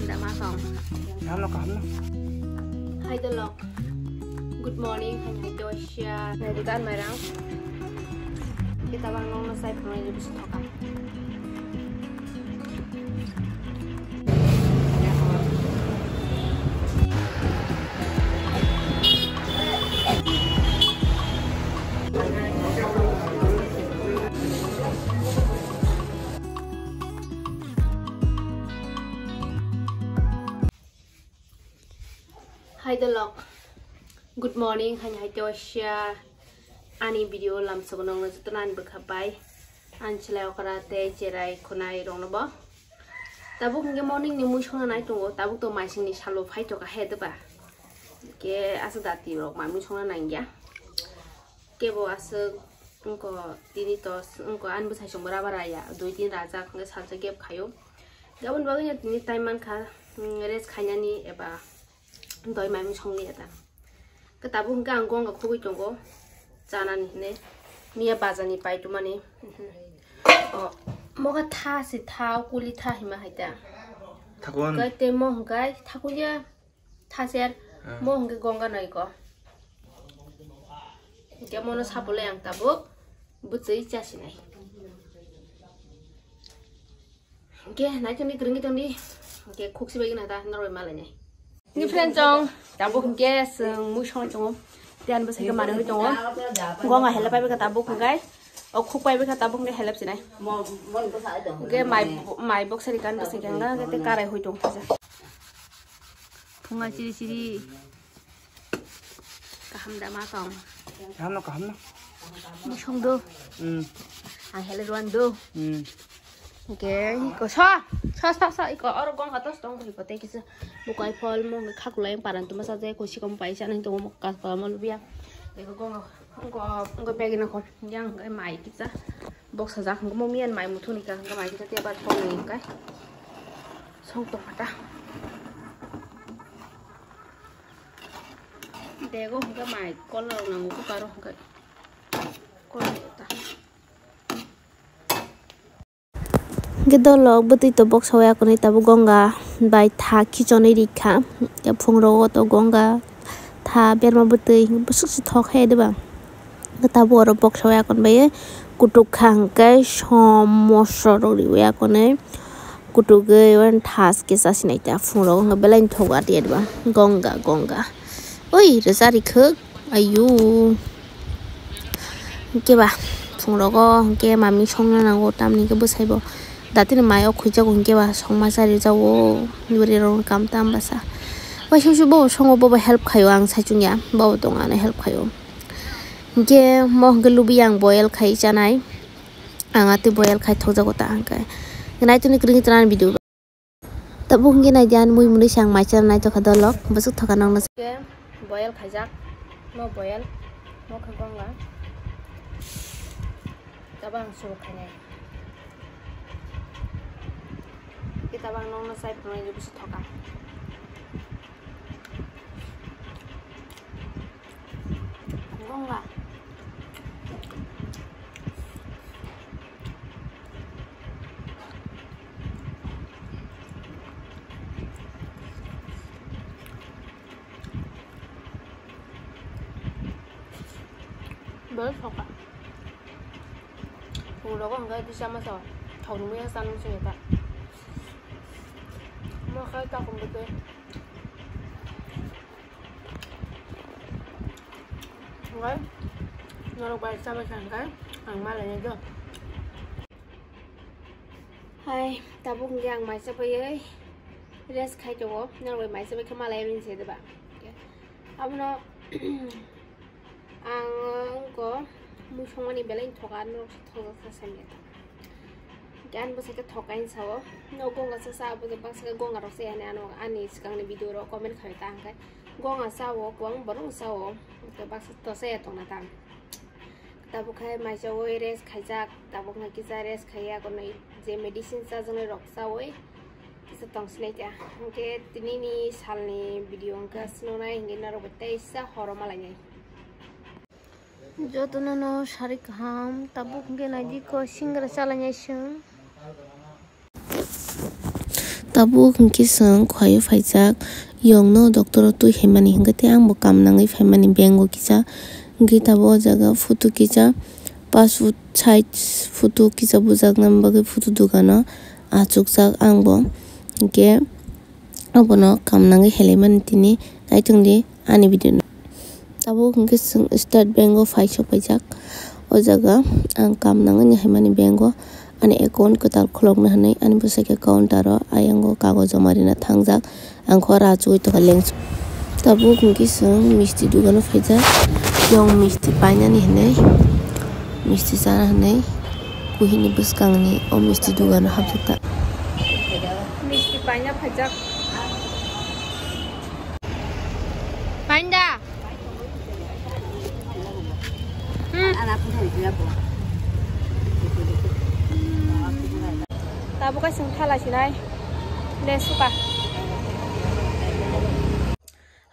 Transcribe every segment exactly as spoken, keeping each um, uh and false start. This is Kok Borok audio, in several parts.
Dama kong. Kaham no, kaham no. Hai dolok. Good morning, hai hai dosia. Hai bukan merang. Kita bang nong no sai pernah jadi bisa toka. Hai dolok. Good morning, hai hai dosia. Ani video lamsogo nongno jotono ani bwkha bai. Ani chwlai okra tei cherai khwnai rokno bo. Tabuk hwnkhe morning ni mui songna nai tongo. Tabuk to maisingni salo phai toka he deba. Ke asa dati rok mai mui songna nangya. Kebo aswk wngkha tini to wngkha ani bwsai chwngbo rubber raya dui tin rajak hwnkhe salsa gap khaio. Gabon bagwi no tini time mankha, mm, rest khainani eba doi maimung songni eta. Khe tabuk hwnkhe ang gong khugwi tongo chanani hinwi miya bazani pai tumani. O moga tha se tha kuli tha hima haita. Thakun. Khe tei mo hwnkhe thakuya. Thaser, ah, mo hwnkhe gonga noi ko. Hwnkhe mono sapulai ang tabuk bwtwi chasinai. Hwnkhe naithokni kwrwngwi tongdi, hwnkhe khuk sibai gwnang ta norbai malainai. Ni friend chong, tabuk hwnkhe chwng mui songwi tongo. Tiyan bwsai khe manwi tongo. Gonga helep bai kha tabuk hwnkhe. O khuk bai kha tabuk hwnkhe helep sinai. Hwnkhe mai, mai boksa ri kan bwsai khe hwnkhe tei karai hoi tong khe. Phunga chiri chiri. Kaham da ma tong? Kaham no, kaham no. Musong do. Hmm. Ang hele ruan do. Hmm. Oke, iko sa, sa, sa, sa, iko oro gong atas tong, iko tei kisa bukai phol mo, khakulai paran tuma sa jai, ko sikom pai sa nang tong mo, kas pa mo lubia. Iko gong, iko, iko pegi na ko, yang, mai kisa. Boksa jak hwnkhe mo miyan mai muthuni ka hwnkhe mai kisa tei bar song ni hwnkhe song tong kha ta. Dego hwnkhe mai kola rok nango kukaro hwnkhe kola ta. Hwnkhe dolok bwtwi to boksa waya konwi tabuk gonga bai tha khichonwi rikha. Phung rogo to gonga tha berma bwtwi bwswk se thok hai diba. Tabuk oro boksa waya kon bai kutuk kha hwnkhe som mosra rok riwi akonwi kutugwi thas khe chasinai ta phungrok wngkha belai thok ati ati ba gonga gonga oi rwchari khwk ayu hwnkhe ba phungrogo hwnkhe mami songna nango tamni hwnkhe bwsai bo. Datini mai o khuijago hwnkhe ba songma chari jago bwrwi rok kam tam bwsa. Waisa waisa bo songo bo help khaio ang saichung ya bo tong ano help khaio. Hwnkhe mo hwnkhe lubi ang boil khai chanai. Ang atwi boil khai thokjago ta hwnkhe. Nai tuni kwrwngwi tana video. Tabuk hwnkhe nai di ani mui mwnwi se ang mai chana nai tokha dolok bwswk thokha nokno. Boil khaijak mo boil mo khe gonga. Tabang suru khainai. Kita bang nong na sai phunai ni bisi thoka. Gonga. Bel thoka. Phungrogo hwnkhe kisa masa thokni muya chana muchungya ta. Mo khai takhum bwtwi. Hwnkhe norok bai chabai kha hwnkhe ang malainai do. Hai, tabuk hwnkhe ang mai chapaiwi rest khai tongo. Norok bai mai chabai khe malai rini se diba. Abono ang wngkha mui songmani belai thoka norok se thokjak sa sanya ta. Gan bwsai khe thokaini sao. No gonga sa sa abo baksa khe gonga rok se ani ano ani swkangni video rok comment khai ta hwnkhe gonga sao kwbang borok sao. Baksa to saya tongna ta. Tabuk khai mai chawi rest khaijak, tabuk khai kisa rest khaiya konwi je medicine chajaknai rok chawi kisa tong sinai ta. Hwnkhe tinini salni video hwnkhe aswk nai hwnkhe norok bai teisa horo malainai. Jotono no sari kaham, tabuk hwnkhe naidi ko singra chalainai chwng. To Tabuk hwnkhe chwng khwlaiwi phaijak, yongno doctor o twi phaimani hwnkhe tei ang bo kam nangwi phaimani bank o kisa. Hwnkhe tabuk o jaga photo kisa, passport size photo kisa bujakna bagwi photo dogano achukjak ang bo. Hwnkhe abono kam nangwi helaimani tini naitongdi ani video no. Tabuk hwnkhe chwng State Bank o phai sok paijak. O jaga ang kam nangwi haimani bank o ani account kwtal khulokna hwnwi ani bwsai khe counter o ayang o kagoz joma rina thangjak. Ang kho ra chugui tongkha lengsu. Tabuk hwnkhe chwng misti dogano phaijak. Yong misti painani hwnwi, misti chana hwnwi kuhini bwskangni o misti dogano hapjak ta. Misti paina phaijak. Painda. Hmm. Tabuk kaisa thala sinai. Le suka.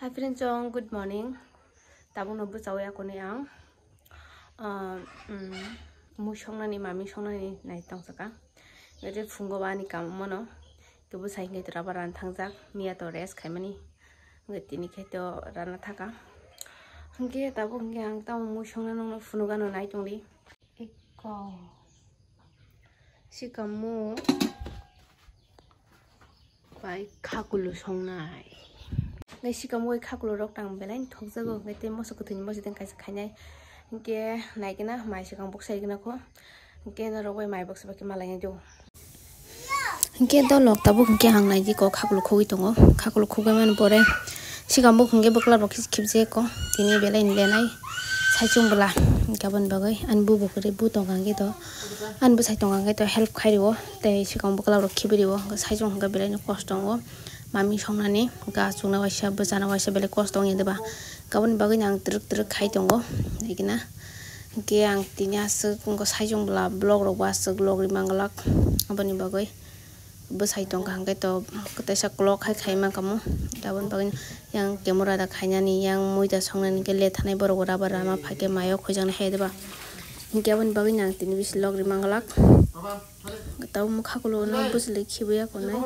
Hi friends, good morning. Tabuk no bwchawi akoni ang. Ah, mm, mui songnani, mami songnani nai tong saka. Ede phungo ani kam mono. Kebo sai hwnkhe to rubber rana thangjak. Miya to rest khaimani. Hwnkhe tini khe to rana thaka. Hwnkhe tabuk hwnkhe ang tamo mui songna nongno phunukgano nai tongdi. Eko. Sikamo. Bai khakulu songnai. Nai sikamo bai khakulu rok tang belai thokjago. Hwnkhe tei moso kwthwini moso tang kaisa khainai. Hwnkhe naikhe na mai swkang boksa rikna kho. Hwnkhe norok bai mai boksa bai khe malainai do. Hwnkhe dolok tabuk hwnkhe ang naidi kok khakulu khogwi tongo. Khakulu khogwi mani pore sikang buk hwnkhe bwkla rok khibjeko. Tini belai ni lenai saichung bwla. Hwnkhe aboni bagwi ani bubo kwrwi bu tongkha hwnkhe to ani bwsai tongkha hwnkhe to help khai rio. Tei sikang bwkla rok khibwi rio. Saichung hwnkhe belai ni kosto tongo. Mami songnani hwnkhe achukna waisa bwchana waisa belai kosto wngya deba. Aboni bagwi no ang twrwk twrwk khai tongo. Naikhe na. Hwnkhe ang tini aswk wngkha saichung bwla vlog rok bo aswk logri manglak. Aboni bagwi bwsai tongkha hwnkhe to kwtaisa vlog hai khai mankha mo. Aboni bagwi yang camera da khainani yang mui da songnani hwnkhe lethanai borok bo rubber rama phaikhe mayo khojaknai hai deba. Hwnkhe aboni bagwi no ang tini bisi logri manglak. Tabuk mo khakulu no bwswlwi khibwi ya konai.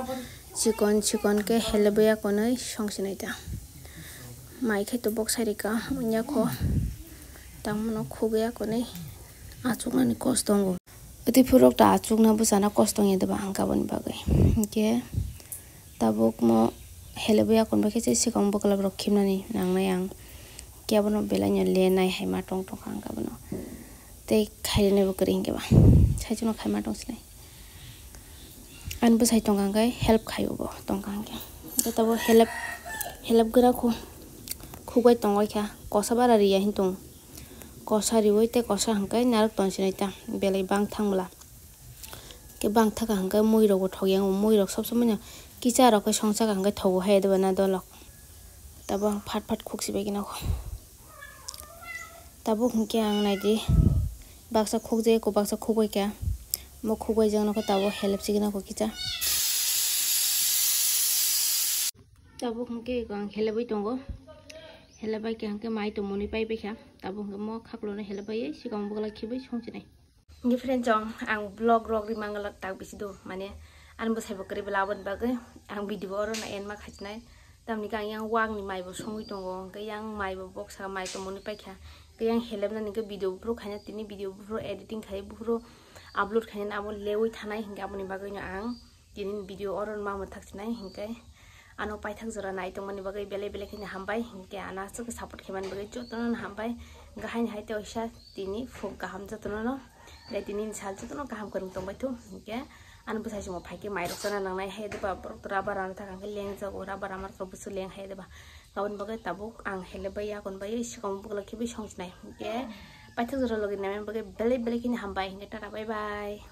Chikon chikon khe helebwi ya konai songsinai ta. Mai khe to boksa rika wngya kho. Tamo no khugwi ya konai. Achuknani kosto tongo. Tei phurok ta achukna bwchana kosto wngya deba ang aboni bagwi. Hwnkhe tabuk mo helebwi ya konai khe se sikang bwkla borok khibnani nangnai ang. Khe abono belai no lenai hai ma tong tongkha ang abono. Tei khairinaibw kwrwi hinkhe ba. Saichung no khaima tongsinai. Ani bwsai tongkha hwnkhe help khaio bo tongkha hwnkhe. Hwnkhe tabuk help, help gra khu-, khugwi tongwi kha. Kosa bara riya hin tong. Kosa riwi tei kosa hwnkhe narwk tongsinai ta. Belai bang thang bwla. Khe bang thaka hwnkhe mui rok bo thok yang. Mui rok sob somoi no kicha rok khe songchaka hwnkhe thogo hai deba na dolok. Tabuk ang phat phat khuk sibai khe nokho. Tabuk hwnkhe ang naidi baksa khukjagwi kho, baksa khukbai kha. Mo khukbai jagano kho tabuk helep sigwi nokho kisa. Tabuk hwnkhe ang helebwi tongo. Helebbai khe hwnkhe mai tongmani paibai kha. Tabuk hwnkhe mo khaklano helebbai sikang bwkla khibwi songchinai. Hwnkhe friend chong, ang vlog rok ri mangalak tak bisi do, mane ani bwsai bo kwrwi bwla aboni bagwi ang video oro no end ma khaichinai. Tamni khe ang yang wak ni mai bo songwi tongo, hwnkhe yang mai bo boksa mai tongmani paikha, hwnkhe yang helepnani hwnkhe video buphuru khaina, tini video buphuru editing khai buphuru upload khaina abo lewi thanai, hwnkhe aboni bagwi no ang tini video oro no ma mwthak chinai, hwnkhe ano paithak jora nai tongmani bagwi belai belai kheno hambai, hwnkhe ano aswk support khaimani bagwi jotono no hambai, hwnkhe haini hai tei waisa tini phung kaham jotono no. Tei tini ni sal jotono kaham kwrwng tongbai thu, hwnkhe ani bwsai chwngno phaikhe mairok chana nangnai hai deba, borok to rubber rana thaka hwnkhe lengjago, rubber rama rok bwswk leng hai deba. Aboni bagwi tabuk ang helebbai yakon bai sikang bwkla khibwi songchinai, hwnkhe paithak jora logi naimani bagwi belai belai kheno hambai, hwnkhe tata bye bye.